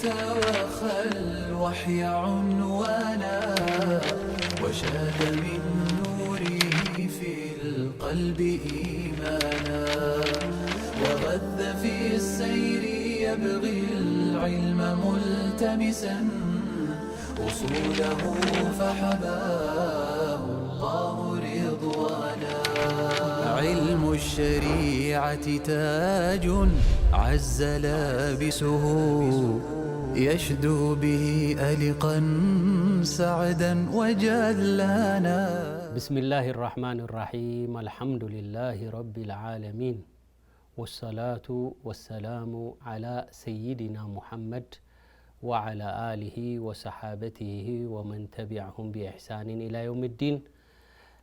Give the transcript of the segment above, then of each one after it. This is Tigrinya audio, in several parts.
وخى الوحي عنوانا، وشاد من نوره في القلب إيمانا، وغذ في السير يبغي العلم ملتمسا، أصوله فحباه الله رضوانا. علم الشريعة تاج عز لابسه، يشدو به ألقا سعدا وجلانا. بسم الله الرحمن الرحيم. الحمد لله رب العالمين. والصلاة والسلام على سيدنا محمد وعلى آله وصحابته ومن تبعهم بإحسان إلى يوم الدين.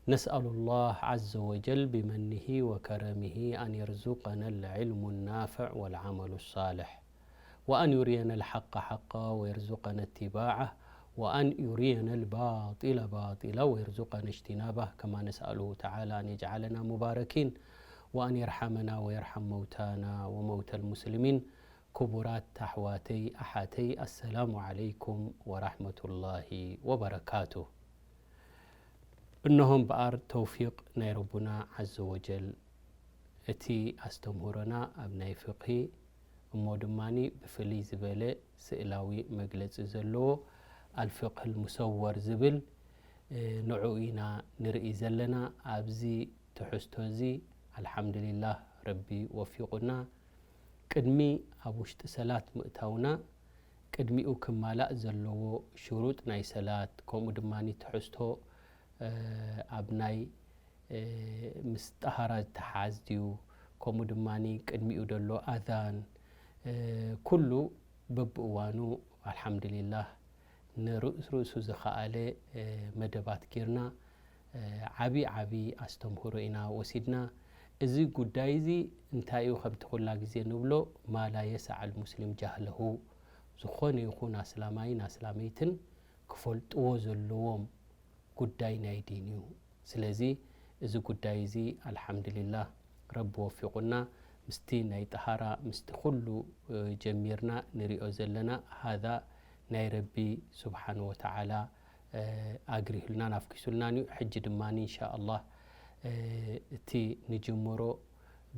نسأل الله عز وجل بمنه وكرمه أن يرزقنا العلم النافع والعمل الصالح، وأن يرينا الحق حقا ويرزقنا اتباعه، وأن يرينا الباطل باطلا ويرزقنا اجتنابه، كما نسأله تعالى أن يجعلنا مباركين، وأن يرحمنا ويرحم موتانا وموتى المسلمين. ክቡራት ኣሕዋተይ ኣሓተይ፣ ኣሰላሙ ዓለይኩም ወራሕመቱላሂ ወበረካቱ። እነሆ እምበኣር ተውፊቕ ናይ ረቡና ዓዘ ወጀል፣ እቲ ኣስተምህሮና ኣብ ናይ ፍቕሂ፣ እሞ ድማ ብፍልይ ዝበለ ስእላዊ መግለጺ ዘለዎ ኣልፍቕህል ሙሰወር ዝብል፣ እ፣ ንዕኡ ኢና ንርኢ ዘለና። ኣብዚ ትሕዝቶ እዚ ኣልሓምዱሊላህ ረቢ ወፊቑና። ቅድሚ ኣብ ውሽጢ ሰላት ምእታውና፣ ቅድሚኡ ክማላእ ዘለዎ ሽሩጥ ናይ ሰላት፣ ከምኡ ድማ ትሕዝቶ፣ እ፣ ኣብ ናይ፣ እ፣ ምስ ጠሃራ ዝተሓዝ ድዩ፣ ከምኡ ድማ ቅድሚኡ ዘሎ ኣዛን፣ እ፣ ኩሉ በብእዋኑ ኣልሓምዱሊላህ ንርእስ ርእሱ ዝኸኣለ፣ እ፣ መደባት ጌርና፣ እ፣ ዓቢ ዓቢ ኣስተምህሮ ኢና ወሲድና። እዚ ጉዳይ እዚ እንታይ እዩ? ከምቲ ኩላ ግዜ ንብሎ፣ ማ ላ የስዓል ሙስሊም ጃህለሁ፣ ዝኾነ ይኹን ኣስላማይን ኣስላመይትን ክፈልጥዎ ዘለዎም ጉዳይ ናይ ዲን እዩ። ስለዚ እዚ ጉዳይ እዚ ኣልሓምዱሊላህ ረቢ ወፊቑና፣ ምስቲ ናይ ጠሃራ ምስቲ ኩሉ፣ እ፣ ጀሚርና ንሪኦ ዘለና ሃዛ ናይ ረቢ ስብሓን ወተዓላ፣ እ፣ ኣግሪሁልናን ኣፍኪሱልናን እዩ። ሕጂ ድማ እንሻ ኣላህ፣ እ፣ እቲ ንጅምሮ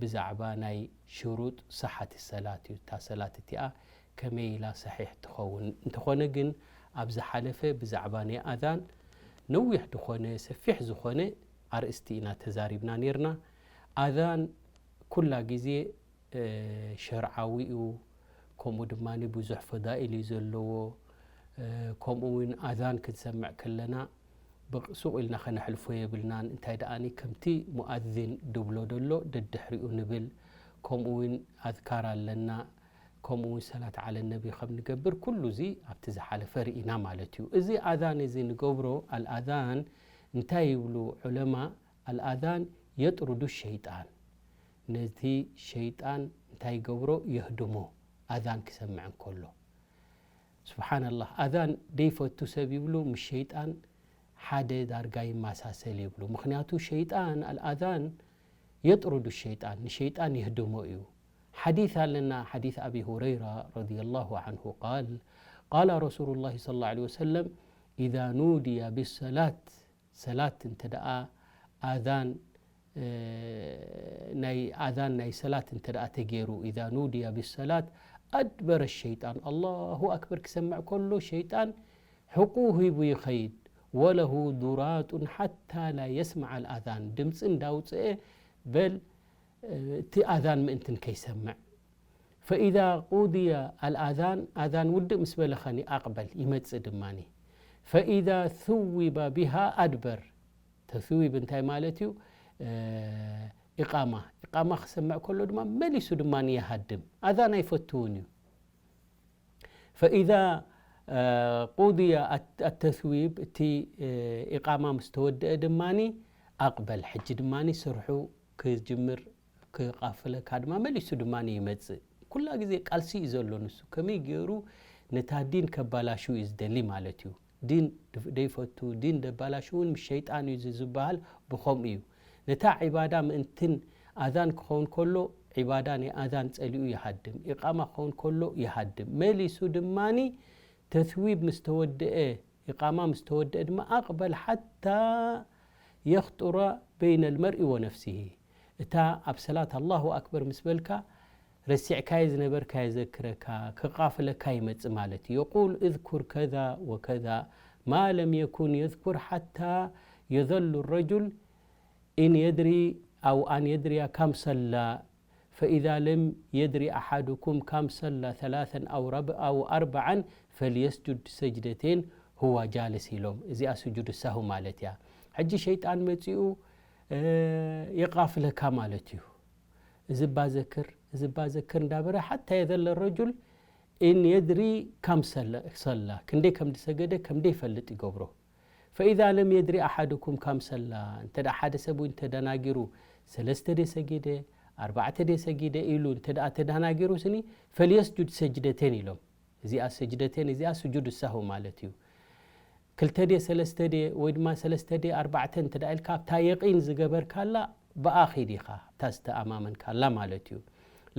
ብዛዕባ ናይ ሽሩጥ ሰሓት ሰላት እዩ። እታ ሰላት እቲኣ ከመይ ኢላ ሰሒሕ ትኸውን? እንተኾነ ግን ኣብ ዝሓለፈ ብዛዕባ ናይ ኣዛን ነዊሕ ዝኾነ ሰፊሕ ዝኾነ ኣርእስቲ ኢና ተዛሪብና ኔርና። ኣዛን ኩላ ግዜ፣ እ፣ ሸርዓዊ እዩ፣ ከምኡ ድማ ብዙሕ ፈዳኢል እዩ ዘለዎ። እ፣ ከምኡ እውን ኣዛን ክንሰምዕ ከለና ብቕ-፣ ሱቕ ኢልና ከነሕልፎ የብልናን። እንታይ ደኣኒ ከምቲ ሙኣዚን ድብሎ ደሎ ደድሕሪኡ ንብል። ከምኡ እውን ኣዝካር ኣለና። ከምኡ እውን ሰላት ዓለ ነቢ ከም ንገብር ኩሉ እዚ ኣብቲ ዝሓለፈ ርኢና ማለት እዩ። እዚ ኣዛን እዚ ንገብሮ ኣልኣዛን እንታይ ይብሉ ዑለማ? ኣልኣዛን የጥሩዱ ሸይጣን። ነቲ ሸይጣን እንታይ ይገብሮ? የህድሞ። ኣዛን ክሰምዕ እንከሎ። ስብሓንላህ፣ ኣዛን ደይፈቱ ሰብ ይብሉ ምስ ሸይጣን ሓደ ዳርጋ ይመሳሰል ይብሉ። ምኽንያቱ ሸይጣን ኣልኣዛን የጥሩዱ ሸይጣን፣ ንሸይጣን የህድሞ እዩ። ሓዲት ኣለና፣ ሓዲት ኣቢ ሁረይራ ረዲየላሁ ዓንሁ ቃል፣ ቃለ ረሱሉላሂ ሰለላሁ ዐለይሂ ወሰለም፣ ኢዛ ኑድየ ቢሰላት፣ ሰላት እንተ ደኣ ኣዛን፣ እ፣ ናይ ኣዛን ናይ ሰላት እንተ ደኣ ተገይሩ፣ ኢዛ ኑድየ ቢሰላት ኣድበረ ሸይጣን፣ ኣላሁ ኣክበር ክሰምዕ ከሎ ሸይጣን ሕቁ ሂቡ ይኸይድ። ወለሁ ዱራጡን ሓታ ላ የስማዕ ኣልኣዛን፣ ድምፂ እንዳውፅአ በል፣ እ፣ እቲ ኣዛን ምእንትን ከይሰምዕ። ፈኢዛ ቁድየ ኣልኣዛን፣ ኣዛን ውድእ ምስ በለ ኸኒ ኣቕበል፣ ይመጽእ ድማኒ። ፈኢዛ ثውበ ቢሃ ኣድበር። ተስዊብ እንታይ ማለት እዩ? እ፣ ኢቓማ። ኢቓማ ክሰምዕ ከሎ ድማ መሊሱ ድማ ይሃድም። ኣዛን ኣይፈትውን እዩ። ፈኢዛ፣ እ፣ ቁድየ ኣት-፣ ኣተስዊብ፣ እቲ፣ እ፣ ኢቓማ ምስ ተወደአ ድማኒ ኣቕበል። ሕጂ ድማኒ ስርሑ ክጅምር ክቃፍለካ ድማ መሊሱ ድማ ይመጽእ። ኩላ ግዜ ቃልሲ እዩ ዘሎ ንሱ። ከመይ ገይሩ ነታ ዲን ከባላሹ እዩ ዝደሊ ማለት እዩ። ዲን ደይፈቱ፣ ዲን ደባላሹ እውን ምስ ሸይጣን እዩ ዝ-፣ ዝበሃል ብኸምኡ እዩ። ነታ ዒባዳ ምእንትን ኣዛን ክኸውን ከሎ ዒባዳ ናይ ኣዛን ጸሊኡ ይሃድም፣ ኢቓማ ክኸውን ከሎ ይሃድም። መሊሱ ድማኒ ተስዊብ ምስ ተወድአ፣ ኢቓማ ምስ ተወድአ ድማ ኣቕበል ሓታ የኽጡረ በይነ ልመርኢ ወነፍሲሂ። እታ ኣብ ሰላት ኣላሁ ኣክበር ምስ በልካ ረሲዕካዮ ዝነበርካ የዘክረካ፣ ክቓፍለካ ይመጽእ ማለት እዩ። የቁል እዝኩር ከዛ ወከዛ ማ ለም የኩን የዝኩር ሓታ የዘሉ ረጁል ኢን የድሪ ኣው ኣን የድሪያ ካም ሰላ ፈኢዛ ለም የድሪ ኣሓዱኩም ካም ሰላ ሰላሰን ኣው ረብ-፣ ኣው ኣርበዓን ፈልየስጁድ ሰጅደቴን ሁዋ ጃልስ ኢሎም። እዚኣ ስጁድ ሳሁ ማለት እያ። ሕጂ ሸይጣን መጺኡ፣ እ፣ የቓፍለካ ማለት እዩ። እዚ ባዘክር፣ እዚ ባዘክር እንዳበረ ሓታ የዘለ ረጁል ኢን የድሪ ካም ሰለ-፣ ሰላ፣ ክንደይ ከም ዝሰገደ ከም ደይፈልጥ ይገብሮ። ፈኢዛ ለም የድሪ ኣሓዱኩም ካም ሰላ፣ እንተ ደኣ ሓደ ሰብ እውን ተደናጊሩ፣ ሰለስተ ድየ ሰጊደ፣ ኣርባዕተ ድየ ሰጊደ ኢሉ እንተ ደኣ ተደናጊሩ ስኒ፣ ፈልየስጁድ ሰጅደቴን ኢሎም። እዚኣ ሰጅደቴን፣ እዚኣ ስጁድ ሳሁ ማለት እዩ። ክልተ ድየ ሰለስተ ድየ ወይ ድማ ሰለስተ ድየ ኣርባዕተ እንተ ደኣ ኢልካ፣ ኣብታ የቂን ዝገበርካላ ብኣ ኺድ ኢኻ፣ ኣብታ ዝተኣማመንካላ ማለት እዩ።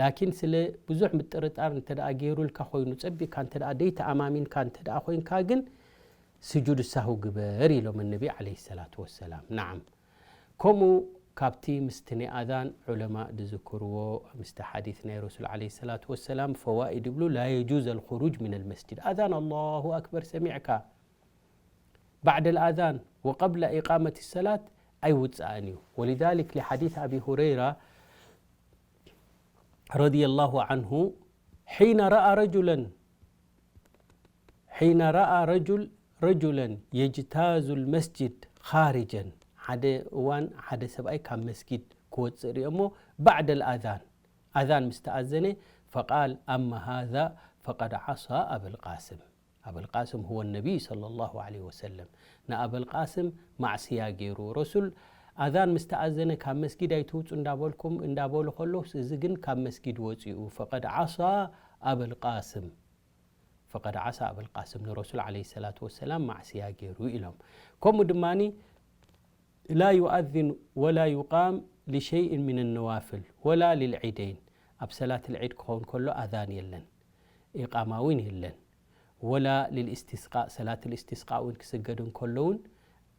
ላኪን ስለ ብዙሕ ምጥርጣር እንተ ደኣ ገይሩልካ ኮይኑ፣ ጸቢቕካ እንተ ደኣ ደይተኣማሚንካ እንተ ደኣ ኮይንካ ግን፣ ስጁድ ሳሁ ግበር ኢሎም ነቢ ዓለይሂ ሰላቱ ወሰላም። ነዓም። ከምኡ ካብቲ ምስቲ ናይ ኣዛን ዑለማ ዝዝክርዎ፣ ምስቲ ሓዲስ ናይ ረሱል ዓለይሂ ሰላቱ ወሰላም ፈዋኢድ ይብሉ፣ ላ የጁዝ ኣልኹሩጅ ሚነል መስጅድ። ኣዛን ኣላሁ ኣክበር ሰሚዕካ፣ ባዕደ ልኣዛን ወቀብለ ኢቃመት ሰላት ኣይውፅኣን እዩ። ወሊዛሊክ ሊሓዲስ ኣቢ ሁረይራ ረዲየላሁ ዓንሁ፣ ሒነ ረኣ ረጁለን ሒነ ረኣ ረጁል ረጁለን የጅታዙ ልመስጅድ ኻሪጀን፣ ሓደ እዋን ሓደ ሰብኣይ ካብ መስጊድ ክወፅእ ሪኦ እሞ፣ ባዕደ ልኣዛን፣ ኣዛን ምስ ተኣዘነ፣ ፈቃል ኣማ ሃዛ ፈቀድ ዓሳ ኣበልቃስም። ኣበልቃስም ሁወ ነቢይ ሰለላሁ ዓለይሂ ወሰለም። ንኣበልቃስም ማዕስያ ገይሩ። ረሱል ኣዛን ምስ ተኣዘነ ካብ መስጊድ ኣይትውፁ እንዳበልኩም፣ እንዳበሉ ከለውስ፣ እዚ ግን ካብ መስጊድ ወፂኡ። ፈቀድ ዓሳ ኣበልቃስም። ፈቀድ ዓሳ ኣበልቃስም፣ ንረሱል ዓለይሂ ሰላቱ ወሰላም ማዕስያ ገይሩ ኢሎም። ከምኡ ድማኒ ላ ዩኣዚን ወላ ዩቃም ሊሸይእን ሚን ነዋፍል ወላ ሊልዒደይን፣ ኣብ ሰላት ልዒድ ክኸውን ከሎ ኣዛን የለን፣ ኢቃማ እውን የለን። ወላ ሊልእስቲስቃእ፣ ሰላት ልእስቲስቃእ እውን ክስገድ እንከሎ እውን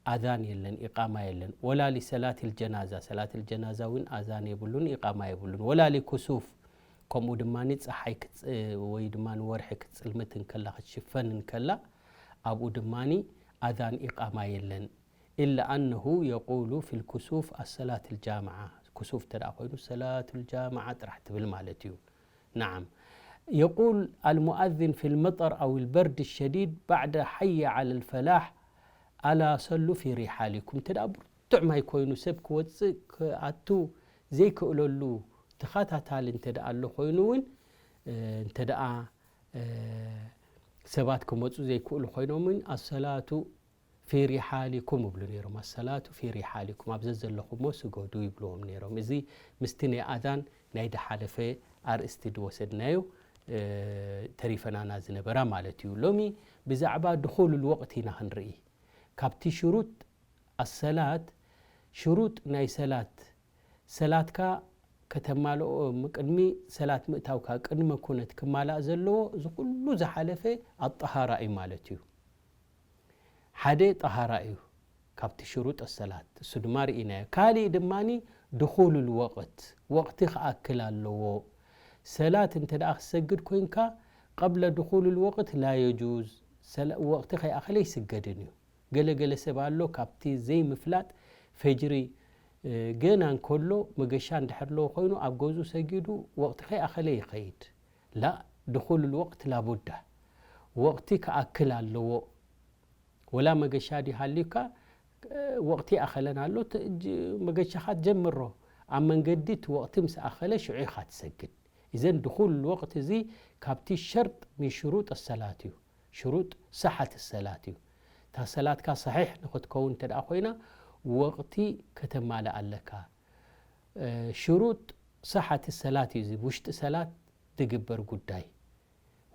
ኣዛን የለን፣ ኢቃማ የለን። ወላ ሊሰላት ልጀናዛ፣ ሰላት ልጀናዛ እውን ኣዛን የብሉን፣ ኢቃማ የብሉን። ወላ ሊኩሱፍ፣ ከምኡ ድማ ጸሓይ ክትጽ-፣ ወይ ድማ ወርሒ ክትጽልምት እንከላ፣ ክትሽፈን እንከላ፣ ኣብኡ ድማ ኣዛን ኢቃማ የለን። ኢላ ኣነሁ የቁሉ ፊ ልኩሱፍ ኣሰላት ልጃምዓ፣ ኩሱፍ እንተ ደኣ ኮይኑ ሰላት ልጃምዓ ጥራሕ ትብል ማለት እዩ። ነዓም። የቁል ኣልሙኣዚን ፊ ልመጠር ኣው ልበርድ ሸዲድ ባዕደ ሓየ ዓለ ልፈላሕ ኣላ ሰሉ ፊ ሪሓሊኩም። እንተ ደኣ ብርቱዕ ማይ ኮይኑ ሰብ ክወጽእ ክኣቱ ዘይክእለሉ ተኸታታሊ እንተ ደኣ ኣሎ ኮይኑ እውን፣ እ፣ እንተ ደኣ፣ እ፣ ሰባት ክመጹ ዘይክእሉ ኮይኖም እውን ኣሰላቱ ፊ ሪሓሊኩም ይብሉ ነይሮም። ኣሰላቱ ፊ ሪሓሊኩም፣ ኣብ ዘዘለኹሞ ስገዱ ይብልዎም ነይሮም። እዚ ምስቲ ናይ ኣዛን ናይ ድሓለፈ ኣርእስቲ ዝወሰድናዮ፣ እ፣ ተሪፈናና ዝነበራ ማለት እዩ። ሎሚ ብዛዕባ ድኹሉል ወቕት ኢና ክንርኢ። ካብቲ ሽሩጥ ኣሰላት፣ ሽሩጥ ናይ ሰላት፣ ሰላትካ ከተማልኦ ቅድሚ ሰላት ምእታውካ ቅድመ ኩነት ክማላእ ዘለዎ እዚ ኩሉ ዝሓለፈ ኣጠሃራ እዩ ማለት እዩ። ሓደ ጠሃራ እዩ ካብቲ ሽሩጥ ሰላት፣ እሱ ድማ ርኢናዮ። ካሊእ ድማኒ ድኹሉል ወቕት፣ ወቕቲ ክኣክል ኣለዎ። ሰላት እንተ ደኣ ክሰግድ ኮይንካ ቀብለ ድኹሉል ወቕት ላ የጁዝ፣ ሰላ-፣ ወቕቲ ከይኣኸለ ይስገድን እዩ። ገለ ገለ ሰብ ኣሎ ካብቲ ዘይምፍላጥ ፈጅሪ፣ እ፣ ገና እንከሎ መገሻ እንድሕር ኣለዎ ኮይኑ ኣብ ገዝኡ ሰጊዱ ወቕቲ ከይኣኸለ ይኸይድ። ላ፣ ድኹሉል ወቕት ላቡዳ፣ ወቕቲ ክኣክል ኣለዎ። ወላ መገሻ ድዩ ሃልዩካ፣ እ፣ ወቕቲ ይኣኸለን ኣሎ፣ ት-፣ ጅ-፣ መገሻኻ ጀምሮ። ኣብ መንገዲ እቲ ወቕቲ ምስ ኣኸለ ሽዑ ኢኻ ትሰግድ። ኢዘን ድኹሉል ወቕት እዚ ካብቲ ሸርጥ ሚን ሽሩጥ ሰላት እዩ። ሽሩጥ ሰሓት ሰላት እዩ። እታ ሰላትካ ሰሒሕ ንኽትከውን እንተ ደኣ ኮይና ወቕቲ ከተማልእ ኣለካ። እ፣ ሽሩጥ ሰሓት ሰላት እዩ እዚ ውሽጢ ሰላት ዝግበር ጉዳይ።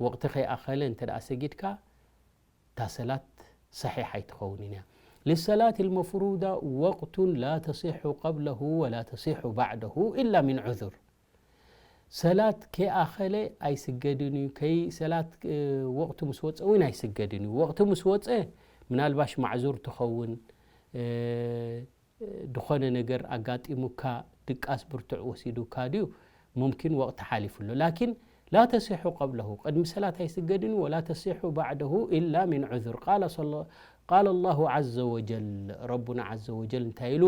ወቕቲ ከይኣኸለ እንተ ደኣ ሰጊድካ እታ ሰላት ሰሒሕ ኣይትኸውንን እያ። ልሰላት ልመፍሩዳ ወቅቱን ላ ተሲሑ ቀብለሁ ወላ ተሲሑ ባዕደሁ ኢላ ሚን ዑዙር። ሰላት ከይኣኸለ ኣይስገድን እዩ። ከይ ሰላት ወቕቱ ምስ ወፀ እውን ኣይስገድን እዩ። ወቕቱ ምስ ወፀ ምናልባሽ ማዕዙር ትኸውን፣ ድኾነ ነገር ኣጋጢሙካ፣ ድቃስ ብርቱዕ ወሲዱካ ድዩ፣ ሙምኪን ወቕቲ ሓሊፉ ኣሎ። ላኪን ላ ተሲሑ ቀብለሁ፣ ቅድሚ ሰላት ኣይስገድን እዩ። ወላ ተሲሑ ባዕደሁ ኢላ ሚን ዑዙር። ቃለ ላሁ ዓዘ ወጀል፣ ረቡና ዓዘ ወጀል እንታይ ኢሉ?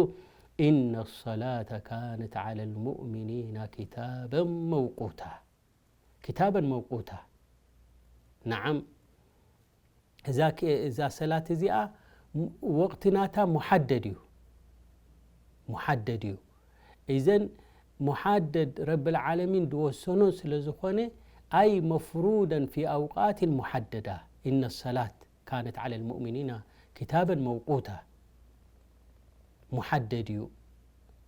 ኢነ ሰላተ ካነት ዓለ ልሙእሚኒና ኪታበን መውቁታ። ኪታበን መውቁታ። ነዓም፣ እዛ ሰላት እዚኣ ወቕቲ ናታ ሙሓደድ እዩ። ሙሓደድ እዩ። እዘን ሙሓደድ ረብል ዓለሚን ዝወሰኖ ስለ ዝኾነ፣ ኣይ መፍሩደን ፊ ኣውቃትን ሙሓደዳ። ኢነ ሰላት ካነት ዓለ ልሙእሚኒና ኪታበን መውቁታ። ሙሓደድ እዩ።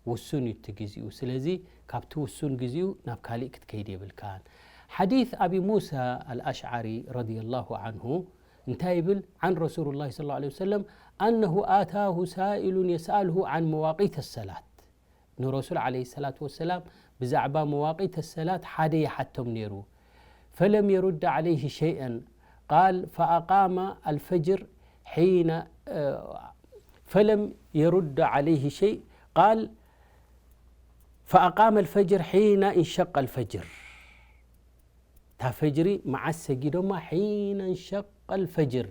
ውሱን እዩ እቲ ግዜኡ። ስለዚ ካብቲ ውሱን ግዜኡ ናብ ካሊእ ክትከይድ የብልካን። ሓዲት ኣቢ ሙሳ ኣልኣሽዓሪ ረዲየላሁ ዓንሁ እንታይ ይብል? ዓን ረሱሉላሂ ሰለላሁ ዐለይሂ ወሰለም ኣነሁ ኣታሁ ሳኢሉን የስኣልሁ ዓን መዋቂት ሰላት። ንረሱል ዐለይሂ ሰላቱ ወሰላም ብዛዕባ መዋቂት ሰላት ሓደ ይሓቶም ነይሩ። ፈለም የሩድ ዐለይሂ ሸይአን ቃል ፈኣቃመ ኣልፈጅር ሒነ ፈለም የሩድ ዐለይሂ ሸይ ቃል ፈኣቃመ ኣልፈጅር ሒነ እንሸቀ ኣልፈጅር። እታ ፈጅሪ መዓስ ሰጊዶማ? ሒነ እንሸቀ ኣልፈጅር፣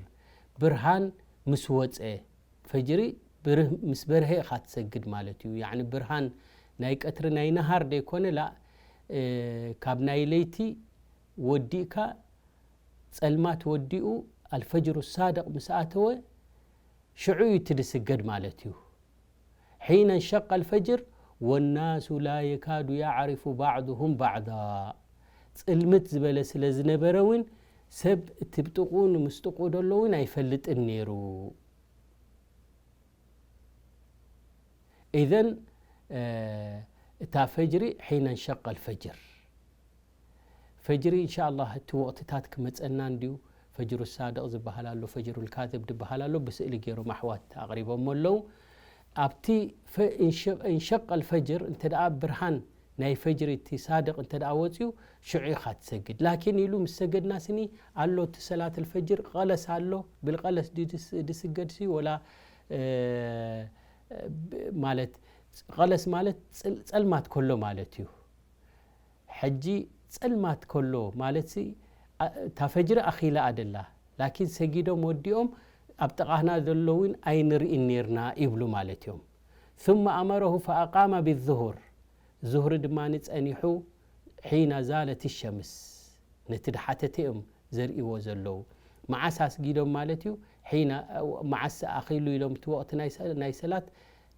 ብርሃን ምስ ወፀ። ፈጅሪ ብርህ-፣ ምስ በርሀ ኢኻ ትሰግድ ማለት እዩ። ያዕኒ ብርሃን ናይ ቀትሪ ናይ ነሃር ደይኮነ ላ፣ እ፣ ካብ ናይ ለይቲ ወዲእካ ጸልማት ወዲኡ ኣልፈጅሩ ሳድቕ ምስ ኣተወ ሽዑ እዩ እቲ ድስገድ ማለት እዩ። ሒነ እንሸቀ ኣልፈጅር ወናሱ ላ የካዱ ያዕሪፉ ባዕዱሁም ባዕዳ። ጽልምት ዝበለ ስለ ዝነበረ እውን ሰብ እቲ ብጥቕኡ ንምስጥቑ ደሎ እውን ኣይፈልጥን ነይሩ። ኢዘን፣ እ፣ እታ ፈጅሪ ሒነ እንሸቀ ኣልፈጅር። ፈጅሪ እንሻ ኣላህ እቲ ወቕትታት ክመጸና እንድዩ። ፈጅሩ ሳድቕ ዝበሃል ኣሎ፣ ፈጅሩል ካዝብ ዝበሃል ኣሎ። ብስእሊ ገይሮም ኣሕዋት ኣቕሪቦሞ ኣለዉ። ኣብቲ ፈ-፣ እንሸ-፣ እንሸቀ ኣልፈጅር እንተ ደኣ ብርሃን ናይ ፈጅሪ እቲ ሳድቕ እንተ ደኣ ወጺኡ ሽዑ ኢኻ ትሰግድ። ላኪን ኢሉ ምስ ሰገድና ስኒ ኣሎ እቲ ሰላት ኣልፈጅር ቀለስ ኣሎ። ብልቀለስ ድስ-፣ ድስገድ ሲ ወላ፣ እ፣ ብ-፣ ማለት ቀለስ ማለት ጽል-፣ ጸልማት ከሎ ማለት እዩ። ሕጂ ጸልማት ከሎ ማለት ሲ፣ ኣ-፣ እታ ፈጅሪ ኣኺላ ኣደላ። ላኪን ሰጊዶም ወዲኦም ኣብ ጥቓና ዘሎ እውን ኣይንርእን ኔርና ይብሉ ማለት እዮም። ثم أمره فأقام بالظهر። ዙህሪ ድማ ጸኒሑ ሒና ዛለት ሸምስ። ነቲ ድሓተተ እዮም ዘርእይዎ ዘለዉ። መዓስ ኣስጊዶም ማለት እዩ? ሒና፣ መዓስ ኣኺሉ ኢሎም እቲ ወቕቲ ናይ ሰ-፣ ናይ ሰላት፣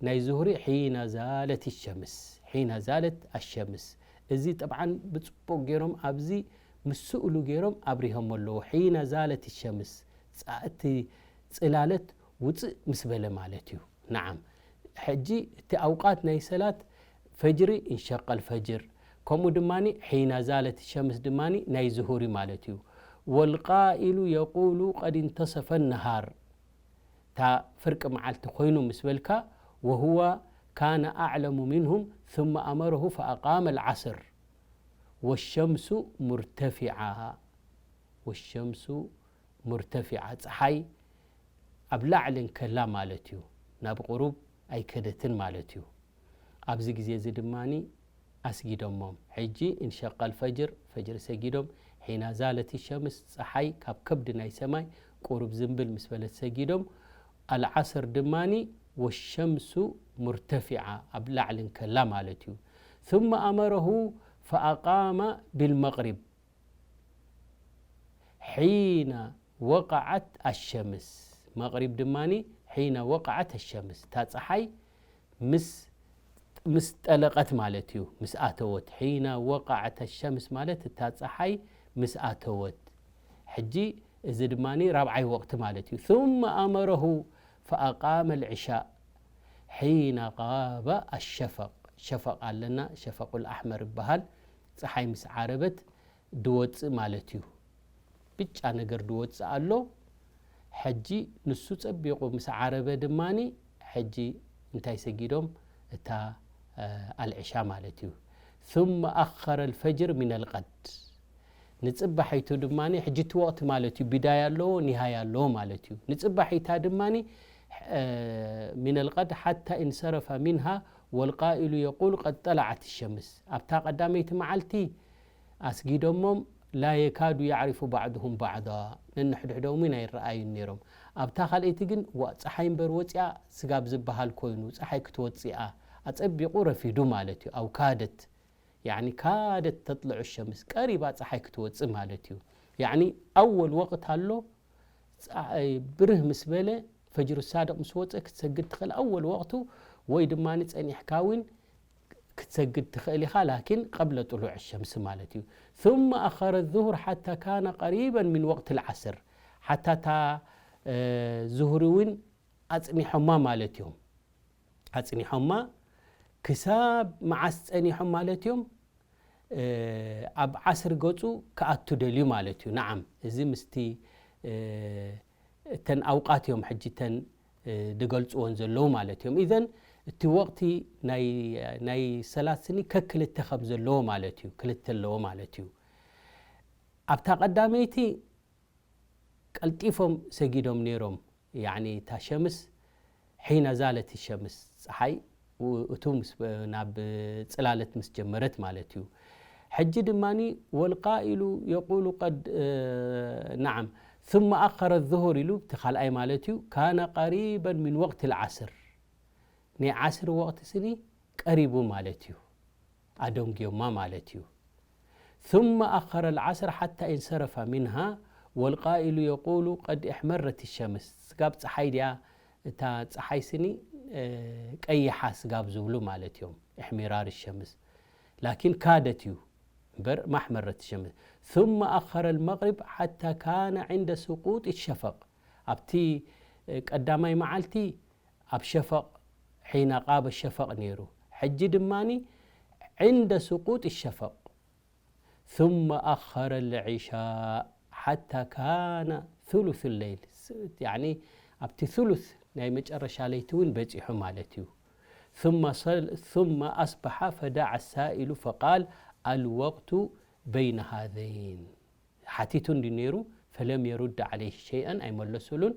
ናይ ዙህሪ ሒና ዛለት ሸምስ። ሒና ዛለት ኣሸምስ። እዚ ጠብዓን ብጽቡቕ ገይሮም ኣብዚ ምስ ስእሉ ገይሮም ኣብሪሆም ኣለዉ። ሒና ዛለት ሸምስ። ጻ-፣ እቲ ጽላለት ውጽእ ምስ በለ ማለት እዩ። ነዓም። ሕጂ እቲ ኣውቃት ናይ ሰላት ፈጅሪ እንሸቀል ፈጅር፣ ከምኡ ድማኒ ሒና ዛለት ሸምስ ድማኒ ናይ ዝሁሪ ማለት እዩ። ወልቃኢሉ የቁሉ ቀድ እንተሰፈ ነሃር፣ እታ ፍርቂ መዓልቲ ኮይኑ ምስ በልካ፣ ወሁወ ካነ ኣዕለሙ ሚንሁም ثم ኣመረሁ ፈኣቃመ ልዓስር ወሸምሱ ሙርተፊዓ። ወሸምሱ ሙርተፊዓ፣ ጸሓይ ኣብ ላዕሊ እንከላ ማለት እዩ። ናብ ቁሩብ ኣይከደትን ማለት እዩ። ኣብዚ ግዜ እዚ ድማኒ ኣስጊዶሞም። ሕጂ እንሸቀል ፈጅር፣ ፈጅሪ ሰጊዶም፣ ሒና ዛለት ሸምስ፣ ጸሓይ ካብ ከብዲ ናይ ሰማይ ቁሩብ ዝንብል ምስ በለት ሰጊዶም፣ ኣልዓስር ድማኒ ወሸምሱ ሙርተፊዓ፣ ኣብ ላዕሊ እንከላ ማለት እዩ። ثم ኣመረሁ ፈኣቃመ ቢልመቅሪብ ሒነ ወቀዐት ኣሸምስ፣ መቕሪብ ድማኒ ሒነ ወቀዐት ኣሸምስ፣ እታ ጸሓይ ምስ፣ ምስ ጠለቐት ማለት እዩ፣ ምስ ኣተወት። ሒነ ወቀዐት ኣሸምስ ማለት እታ ጸሓይ ምስ ኣተወት። ሕጂ እዚ ድማኒ ራብዓይ ወቕቲ ማለት እዩ። ثم ኣመረሁ ፈኣቃመ ልዕሻእ ሒነ ቃበ ኣሸፈቕ። ሸፈቕ ኣለና፣ ሸፈቁል ኣሕመር ይበሃል። ጸሓይ ምስ ዓረበት ድወጽእ ማለት እዩ። ብጫ ነገር ድወጽእ ኣሎ። ሕጂ ንሱ ጸቢቑ ምስ ዓረበ ድማኒ፣ ሕጂ እንታይ ሰጊዶም? እታ፣ እ፣ ኣልዕሻ ማለት እዩ። ثم أخر الفجر من الغد ንጽባሒቱ ድማ ሕጂ እቲ ወቕቲ ማለት እዩ ቢዳያ ኣለዎ ኒሃያ ኣለዎ ማለት እዩ ንጽባሒታ ድማ من الغد حتى انصرف منها والقائل يقول قد طلعت الشمس ኣብታ ቀዳመይቲ መዓልቲ ኣስጊዶሞም لا يكاد يعرف بعضهم بعضا ነንሕድሕዶም እውን ኣይረኣዩን ነይሮም ኣብታ ካልኣይቲ ግን ዋ ፀሓይ እምበር ወፂኣ ስጋብ ዝበሃል ኮይኑ ፀሓይ ክትወፅእ እያ ኣፀቢቑ ረፊዱ ማለት እዩ أو كادت يعني كادت تطلع الشمس ቀሪባ ፀሓይ ክትወፅእ ማለት እዩ يعني أول وقت ኣሎ ብርህ ምስ በለ ፈጅሩ ሳድቕ ምስ ወፀ ክትሰግድ ትኽእል ኣወል ወቕቱ ወይ ድማ ጸኒሕካ እውን ክትሰግድ ትኽእል ኢኻ ላኪን ቀብለ ጥሉዕ ሸምስ ማለት እዩ ثم أخر الظهر حتى كان قريبا من وقت العصر ሓታ እታ ዙሁሪ እውን ኣፅኒሖማ ማለት እዮም ኣፅኒሖማ ክሳብ መዓስ ፀኒሖም ማለት እዮም ኣብ ዓስር ገፁ ክኣቱ ደልዩ ማለት እዩ ንዓም እዚ ምስቲ እተን ኣውቃት እዮም ሕጂ እተን ድገልፅወን ዘለዉ ማለት እዮም ኢዘን እቲ ወቅቲ ናይ ሰላት ስኒ ከክልተ ከም ዘለዎ ማለት እዩ ክልተ ኣለዎ ማለት እዩ ኣብታ ቀዳመይቲ ቀልጢፎም ሰጊዶም ነይሮም ያኒ እታ ሸምስ ሒነ ዛለት ሸምስ ፀሓይ እቱ ናብ ፅላለት ምስ ጀመረት ማለት እዩ ሕጂ ድማ ወልቃኢሉ የቁሉ ቀድ ናዓም ثم أخر الظهر ኢሉ እቲ ካልኣይ ማለት እዩ ካነ ቀሪበን ምን ወቅት ልዓስር ናይ ዓስር ወቅቲ ስኒ ቀሪቡ ማለት እዩ ኣደንጉዮማ ማለት እዩ ثم أخر العصر حتى انصرف منها والقائل يقول قد احمرت الشمس ስጋብ ፀሓይ ድያ እታ ፀሓይ ስኒ ቀይሓ ስጋብ ዝብሉ ማለት እዮም احمرار الشمس لكن كادت እዩ እምበር ما احمرت الشمس ثم أخر المغرب حتى كان عند سقوط الشفق ኣብቲ ቀዳማይ መዓልቲ ኣብ ሸፈቕ حين غاب الشفق ነይሩ ሕጂ ድማ عند سقوط الشفق ثم أخر العشاء حتى كان ثلث الليل يعني ኣብቲ ثلث ናይ መጨረሻ ለይቲ እውን በፂሑ ማለት እዩ ثم صل ثم أصبح فدعا السائل فقال الوقت بين هذين ሓቲቱ እንዲ ነይሩ فلم يرد عليه شيئا ኣይመለሱሉን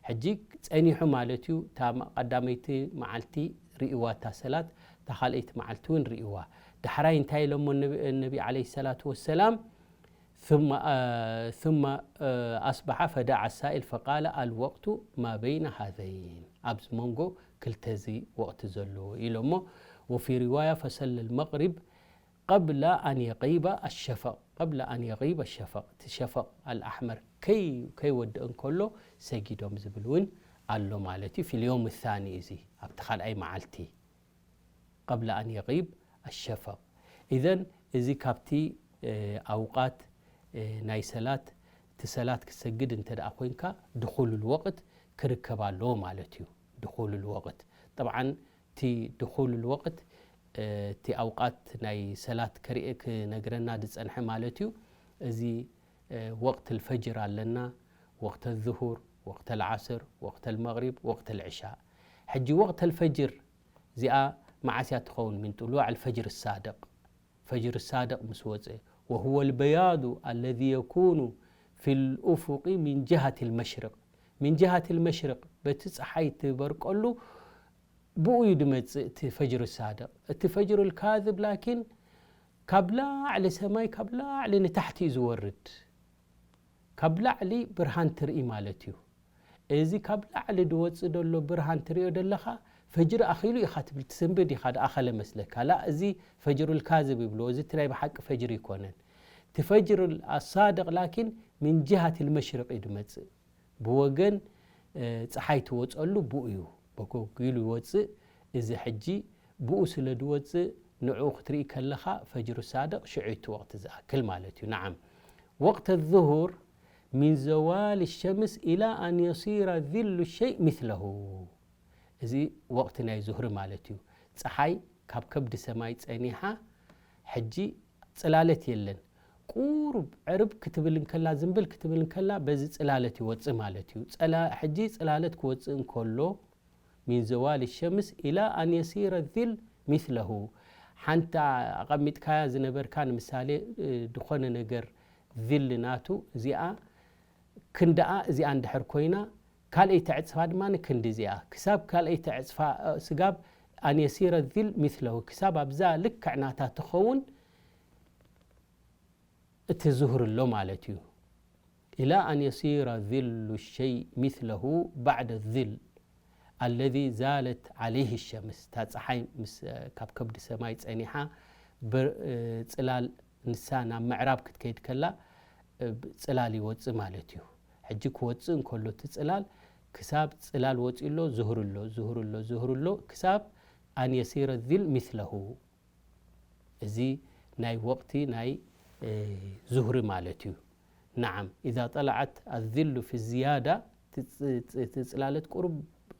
ሕጂ ጸኒሑ ማለት እዩ እታ ቀዳመይቲ መዓልቲ ርእዋ እታ ሰላት እታ ካልኣይቲ መዓልቲ እውን ርእዋ ዳሕራይ እንታይ ኢሎሞ ነቢ عليه الصلاة والسلام ثم ثم أصبح فدعا السائل فقال الوقت ما بين هذين ኣብዚ መንጎ ክልተዚ ወቕቲ ዘለዎ ኢሎሞ وفي رواية فصلى المغرب قبل أن يغيب الشفق قبل أن يغيب الشفق الشفق الأحمر كي كي ود أنكلو سجدهم زبلون قال له مالتي في اليوم الثاني إزي أبتخال أي معلتي قبل أن يغيب الشفق إذن إزي كابتي أوقات ናይ ሰላት እቲ ሰላት ክሰግድ እንተ ደኣ ኮይንካ ድኹሉል ወቕት ክርከብ ኣለዎ ማለት እዩ ድኹሉል ወቕት طبعا እቲ ድኹሉል ወቕት እቲ ኣውቃት ናይ ሰላት ከርኢ ክነግረና ዝጸንሐ ማለት እዩ። እዚ ወቕት ልፈጅር ኣለና፣ ወቕት ዙሁር፣ ወቕት ልዓስር፣ ወቕት ልመቕሪብ፣ ወቕት ልዕሻእ። ሕጂ ወቕት ልፈጅር እዚኣ መዓስ እያ ትኸውን? ምን ጥሉዕ ልፈጅር ሳድቕ። ፈጅር ሳድቕ ምስ ወፀ وهو البياض الذي يكون في الأفق من جهة المشرق من جهة المشرق በቲ ፀሓይ ትበርቀሉ ብኡ እዩ ድመፅእ እቲ ፈጅር ሳድቕ እቲ ፈጅር ልካዝብ ላኪን ካብ ላዕሊ ሰማይ ካብ ላዕሊ ንታሕቲ እዩ ዝወርድ ካብ ላዕሊ ብርሃን ትርኢ ማለት እዩ እዚ ካብ ላዕሊ ድወፅእ ደሎ ብርሃን ትሪኦ ደለኻ ፈጅሪ ኣኺሉ ኢኻ ትብል ትስንብድ ኢኻ ድኣኸለ መስለካ ላ እዚ ፈጅሩ ልካዝብ ይብልዎ እዚ እቲ ናይ ብሓቂ ፈጅሪ ይኮነን እቲ ፈጅሩ ኣሳድቕ ላኪን ምን ጅሃት ልመሽርቅ እዩ ድመፅእ ብወገን ፀሓይ ትወፀሉ ብኡ እዩ በኮጊሉ ይወፅእ እዚ ሕጂ ብኡ ስለ ድወፅእ ንዕኡ ክትርኢ ከለኻ ፈጅሩ ሳድቕ ሽዑ እቲ ወቕቲ ዝኣክል ማለት እዩ ነዓም ወቅተ ዙሁር من زوال الشمس إلى أن يصير ظل الشيء مثله እዚ ወቕቲ ናይ ዙህሪ ማለት እዩ። ፀሓይ ካብ ከብዲ ሰማይ ፀኒሓ ሕጂ ፅላለት የለን። ቁሩብ ዕርብ ክትብል እንከላ ዝንብል ክትብል እንከላ በዚ ፅላለት ይወፅእ ማለት እዩ። ሕጂ ፅላለት ክወፅእ እንከሎ من زوال الشمس إلى أن يصير الظل مثله ሓንቲ ኣቐሚጥካያ ዝነበርካ ንምሳሌ፣ እ፣ ዝኾነ ነገር ዚል ናቱ እዚኣ ክንድኣ እዚኣ እንድሕር ኮይና፣ ካልኣይቲ ዕጽፋ ድማ ንክንዲ እዚኣ። ክሳብ ካልኣይቲ ዕጽፋ፣ እ፣ ስጋብ ኣን የሲረ ዚል ሚስለሁ፣ ክሳብ ኣብዛ ልክዕ ናታ ትኸውን እቲ ዙህር ኣሎ ማለት እዩ። ኢላ ኣን የሲረ ዚሉ ሸይ ሚስለሁ ባዕደ ዚል ኣለዚ ዛለት ዓለይህ ሸምስ። እታ ጸሓይ ምስ፣ እ፣ ካብ ከብዲ ሰማይ ጸኒሓ ብር-፣ እ፣ ጽላል ንሳ ናብ ምዕራብ ክትከይድ ከላ፣ እ፣ ብ-፣ ጽላል ይወጽእ ማለት እዩ። ሕጂ ክወጽእ እንከሎ እቲ ጽላል ክሳብ ጽላል ወጺኡ ኣሎ፣ ዙህር ኣሎ፣ ዙህር ኣሎ፣ ዙህር ኣሎ፣ ክሳብ ኣን የሲረ ዚል ሚስለሁ። እዚ ናይ ወቕቲ ናይ፣ እ፣ ዙህሪ ማለት እዩ። ነዓም፣ ኢዛ ጠለዐት ኣዚሉ ፊ ዝያዳ፣ እቲ ጽ-፣ ጽ-፣ እቲ ጽላለት ቁሩብ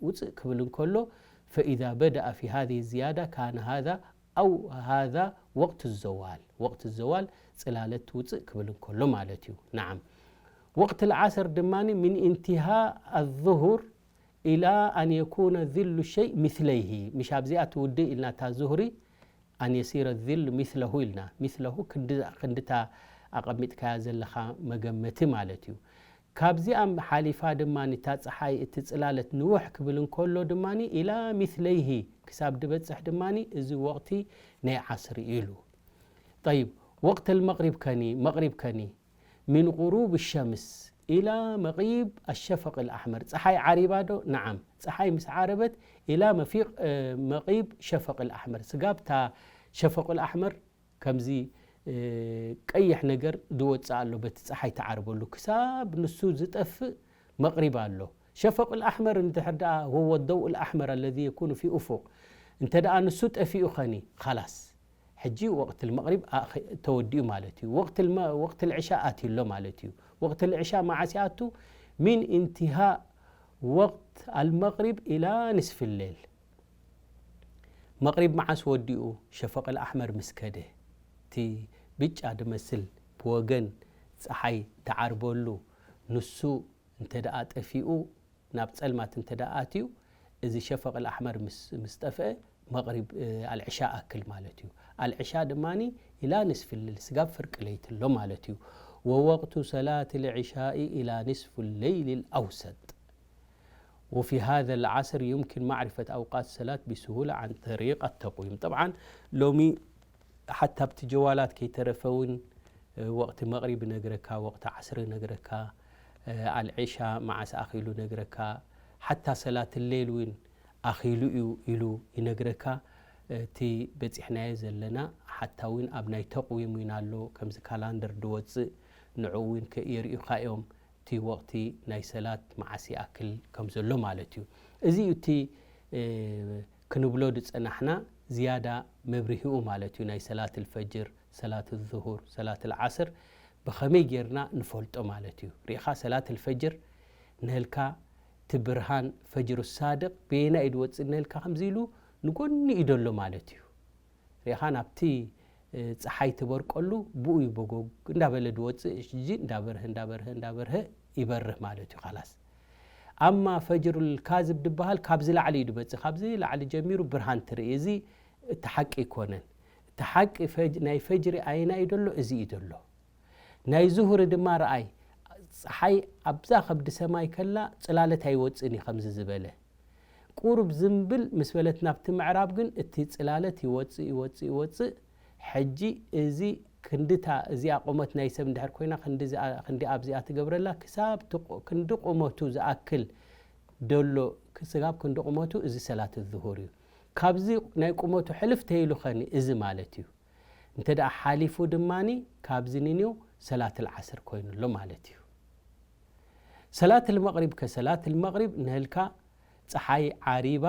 ውጽእ ክብል እንከሎ፣ ፈኢዛ በደኣ ፊ ሃዚ ዝያዳ ካነ ሃዛ ኣው ሃዛ ወቕት ዘዋል። ወቕት ዘዋል ጽላለት ውጽእ ክብል እንከሎ ማለት እዩ። ነዓም። ወቕት ልዓስር ድማ ምን ኢንቲሃ ኣዙሁር ኢላ ኣን የኩነ ዚሉ ሸይ ሚስለይሂ። ምሽ ኣብዚኣ ትውድእ ኢልና እታ ዙህሪ፣ ኣን የሲረ ዚል ሚስለሁ ኢልና። ሚስለሁ ክንዲ፣ ክንድታ ኣቐሚጥካያ ዘለኻ መገመቲ ማለት እዩ። ካብዚኣ ሓሊፋ ድማ እታ ጸሓይ እቲ ጽላለት ንውሕ ክብል እንከሎ ድማ ኢላ ሚስለይሂ ክሳብ ድበጽሕ ድማ እዚ ወቕቲ ናይ ዓስሪ ኢሉ። ጠይብ፣ ወቕት ልመቕሪብ ከኒ፣ መቕሪብ ከኒ፣ ምን ቁሩብ ሸምስ ኢላ መቒብ ኣሸፈቅ ልኣሕመር። ጸሓይ ዓሪባ ዶ? ነዓም። ጸሓይ ምስ ዓረበት ኢላ መፊቅ፣ እ፣ መቒብ ሸፈቅ ልኣሕመር። ስጋብ እታ ሸፈቅ ልኣሕመር ከምዚ፣ እ፣ ቀይሕ ነገር ዝወጽእ ኣሎ በቲ ጸሓይ ትዓርበሉ። ክሳብ ንሱ ዝጠፍእ መቕሪብ ኣሎ። ሸፈቅ ልኣሕመር እንድሕር ደኣ፣ ወወ ደውእ ልኣሕመር ኣለዚ የኩኑ ፊ ኡፉቅ፣ እንተ ደኣ ንሱ ጠፊኡ ኸኒ፣ ኻላስ። ሕጂ ወቕት ልመቕሪብ ኣኸ-፣ ተወዲኡ ማለት እዩ። ወቕት ልመ-፣ ወቕት ልዕሻ ኣትዩ ኣሎ ማለት እዩ። ወቕት ልዕሻ መዓስ ይኣቱ? ሚን ኢንቲሃእ ወቕት ኣልመቕሪብ ኢላ ንስፊ ሌል። መቕሪብ መዓስ ወዲኡ? ሸፈቕ ልኣሕመር ምስ ከደ። እቲ ብጫ ድመስል ብወገን ጸሓይ ትዓርበሉ ንሱ እንተ ደኣ ጠፊኡ፣ ናብ ጸልማት እንተ ደኣ ኣትዩ፣ እዚ ሸፈቕ ኣልኣሕመር ምስ፣ ምስ ጠፍአ፣ መቕሪብ፣ እ፣ ኣልዕሻ ኣክል ማለት እዩ። ኣልዕሻ ድማኒ ኢላ ንስፊ ሌል፣ ስጋብ ፍርቂ ለይት ኣሎ ማለት እዩ። ወወቕቱ ሰላት ልዕሻኢ ኢላ ንስፉ ለይል ኣውሰጥ። وفي هذا العصر يمكن معرفة أوقات الصلاة بسهولة عن طريق التقويم. طبعا ሎሚ ሓታ ኣብቲ ጀዋላት ከይተረፈ እውን፣ እ፣ ወቕቲ መቕሪብ ይነግረካ፣ ወቕቲ ዓስሪ ይነግረካ፣ እ፣ ኣልዒሻ መዓስ ኣኺሉ ይነግረካ፣ ሓታ ሰላት ሌል እውን ኣኺሉ እዩ ኢሉ ይነግረካ። እቲ በጺሕናዮ ዘለና ሓታ እውን ኣብ ናይ ተቕዊም እውን ኣሎ፣ ከምዚ ካላንደር ድወጽእ ንዕኡ እውን ከ-፣ የርእዩኻ እዮም። እቲ ወቕቲ ናይ ሰላት መዓስ ይኣክል ከም ዘሎ ማለት እዩ። እዚ እዩ እቲ፣ እ፣ ክንብሎ ዝጸናሕና ዝያዳ መብርሂኡ ማለት እዩ። ናይ ሰላት ልፈጅር፣ ሰላት ዙሁር፣ ሰላት ልዓስር ብኸመይ ጌርና ንፈልጦ ማለት እዩ። ርኢኻ ሰላት ልፈጅር ነልካ እቲ ብርሃን ፈጅሩ ሳድቕ በየናይ እዩ ዝወጽእ ነልካ ከምዚ ኢሉ ንጎኒ እዩ ደሎ ማለት እዩ። ርኢኻ ናብቲ፣ እ፣ ጸሓይ ትበርቀሉ ብኡ እዩ በጎግ እንዳበለ ድወጽእ፣ እጂ እንዳበርሀ፣ እንዳበርሀ፣ እንዳበርሀ ይበርህ ማለት እዩ። ኻላስ። ኣማ ፈጅሩል ካዝብ ድበሃል ካብዚ ላዕሊ እዩ ድመጽእ። ካብዚ ላዕሊ ጀሚሩ ብርሃን ትርኢ። እዚ እቲ ሓቂ ኣይኮነን። እቲ ሓቂ ፈጅ-፣ ናይ ፈጅሪ ኣየና እዩ ደሎ? እዚ እዩ ደሎ። ናይ ዙሁሪ ድማ ረኣይ፣ ጸሓይ ኣብዛ ከብዲ ሰማይ ከላ ጽላለት ኣይወጽእን እዩ ከምዚ ዝበለ። ቁሩብ ዝምብል ምስ በለት ናብቲ ምዕራብ ግን እቲ ጽላለት ይወጽእ፣ ይወጽእ፣ ይወጽእ። ሕጂ እዚ ክንድታ እዚኣ ቁመት ናይ ሰብ እንድሕር ኮይና ክንዲ እዚኣ፣ ክንዲ ኣብዚኣ ትገብረላ ክሳብ እቲ ቁ-፣ ክንዲ ቁመቱ ዝኣክል ደሎ፣ ስጋብ ክንዲ ቁመቱ እዚ ሰላት ዙሁር እዩ። ካብዚ ናይ ቁመቱ ሕልፍ ተይሉ ኸኒ እዚ ማለት እዩ። እንተ ደኣ ሓሊፉ ድማኒ ካብዚ ንንዮ ሰላት ልዓስር ኮይኑ ኣሎ ማለት እዩ። ሰላት ልመቕሪብ ከ፣ ሰላት ልመቕሪብ ንህልካ ጸሓይ ዓሪባ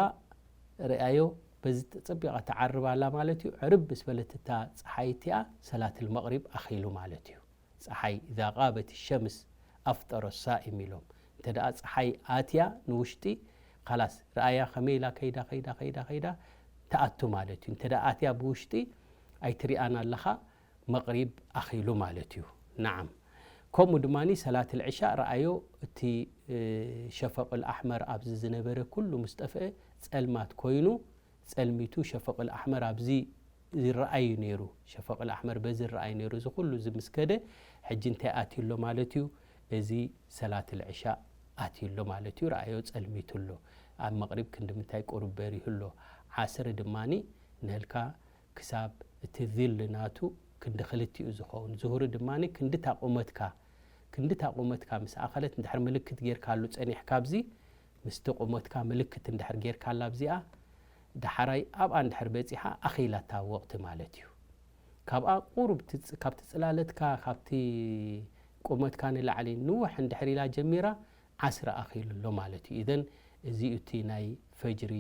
ርኣዮ፣ በዚ ጸቢቓ ትዓርብ ኣላ ማለት እዩ። ዕርብ ምስ በለት እታ ጸሓይ እቲኣ ሰላት ልመቕሪብ ኣኺሉ ማለት እዩ። ጸሓይ፣ إذا غابت الشمس أفطر الصائم ኢሎም። እንተ ደኣ ጸሓይ ኣትያ ንውሽጢ፣ ኻላስ፣ ረኣያ ከመይ ኢላ ከይዳ፣ ከይዳ፣ ከይዳ፣ ከይዳ ትኣቱ ማለት እዩ። እንተ ደኣ ኣትያ ብውሽጢ ኣይትሪኣን ኣለኻ፣ መቕሪብ ኣኺሉ ማለት እዩ። ነዓም። ከምኡ ድማኒ ሰላት ልዕሻእ ረኣዮ፣ እቲ፣ እ፣ ሸፈቕ ልኣሕመር ኣብዚ ዝነበረ ኩሉ ምስ ጠፍአ፣ ጸልማት ኮይኑ፣ ጸልሚቱ ሸፈቕ ልኣሕመር ኣብዚ ዝረኣዩ ነይሩ። ሸፈቕ ኣሕመር በዚ ዝረኣዩ ነይሩ። እዚ ኩሉ እዚ ምስ ከደ ሕጂ እንታይ ኣትዩ ኣሎ ማለት እዩ? እዚ ሰላት ልዕሻ ኣትዩ ኣሎ ማለት እዩ። ረኣዮ ጸልሚቱ ኣሎ። ኣብ መቕሪብ ክንዲ ምንታይ ቁሩብ በሪሁ ኣሎ። ዓስሪ ድማኒ ንህልካ ክሳብ እቲ ዚል ናቱ ክንዲ ክልቲኡ ዝኸውን። ዙሁሪ ድማኒ ክንዲ ታቁመትካ ክንዲ ታቁመትካ ምስ ኣኸለት እንድሕር ምልክት ጌርካሉ ጸኒሕካ ኣብዚ ምስቲ ቁመትካ ምልክት እንድሕር ጌርካላ ኣብዚኣ ዳሕራይ ኣብኣ እንድሕር በጺሓ ኣኺላታ ወቕቲ ማለት እዩ። ካብኣ ቁሩብ ትጽ- ካብቲ ጽላለትካ ካብቲ ቁመትካ ንላዕሊ ንውሕ እንድሕር ኢላ ጀሚራ ዓስሪ ኣኺሉ ኣሎ ማለት እዩ። ኢዘን እዚኡ እቲ ናይ ፈጅሪ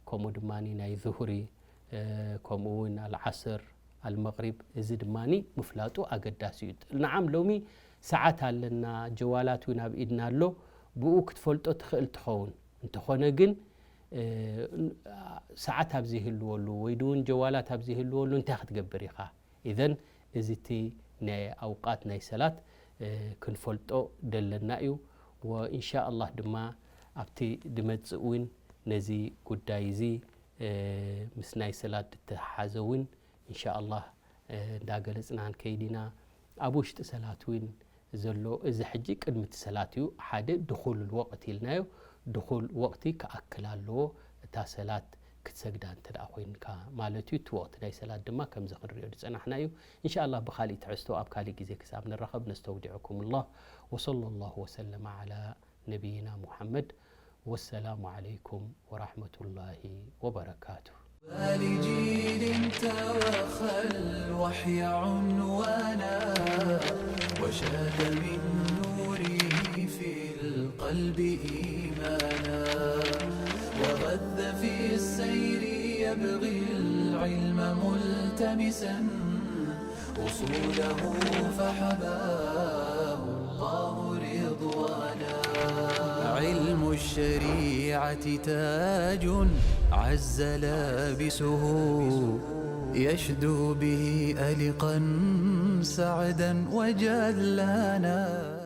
ከምኡ ድማ ናይ ዙሁሪ ከምኡ እውን ኣልዓስር ኣልመቕሪብ እዚ ድማ ምፍላጡ ኣገዳሲ እዩ። ንዓም ሎሚ ሰዓት ኣለና፣ ጀዋላት እውን ኣብ ኢድና ኣሎ፣ ብኡ ክትፈልጦ ትኽእል ትኸውን። እንተኾነ ግን ሰዓት ኣብ ዘይህልወሉ ወይ ድውን ጀዋላት ኣብ ዘይህልወሉ እንታይ ክትገብር ኢኻ? ኢዘን እዚ እቲ ናይ ኣውቃት ናይ ሰላት ክንፈልጦ ደለና እዩ። ወኢንሻ ኣላህ ድማ ኣብቲ ድመጽእ እውን ነዚ ጉዳይ እዚ ምስ ናይ ሰላት ዝተሓሓዘ እውን ኢንሻ ኣላህ እንዳገለጽና ንከይድ ኢና። ኣብ ውሽጢ ሰላት እውን ዘሎ እዚ ሕጂ ቅድሚ እቲ ሰላት እዩ። ሓደ ድኹል ወቕት ኢልናዮ። ድኹል ወቕቲ ክኣክል ኣለዎ እታ ሰላት ክትሰግዳ እንተ ደኣ ኮይንካ ማለት እዩ። እቲ ወቕቲ ናይ ሰላት ድማ ከምዚ ክንሪኦ ዝጸናሕና እዩ። ኢንሻ ኣላህ ብኻሊእ ትሕዝቶ ኣብ ካሊእ ግዜ ክሳብ ንራኸብ ነስተውዲዑኩም ኣላህ። ወሰለ ላሁ ወሰለመ ዓላ ነቢይና ሙሓመድ። ወሰላሙ ዓለይኩም ወራሕመቱላሂ ወበረካቱ። لجيل توخى الوحي عنوانا وشاد من نوره في القلب إيمانا وغذ في السير يبغي العلم ملتمسا أصوله فحباه الله رضوانا. علم الشريعة تاج عز لابسه يشدو به ألقا سعدا وجلانا.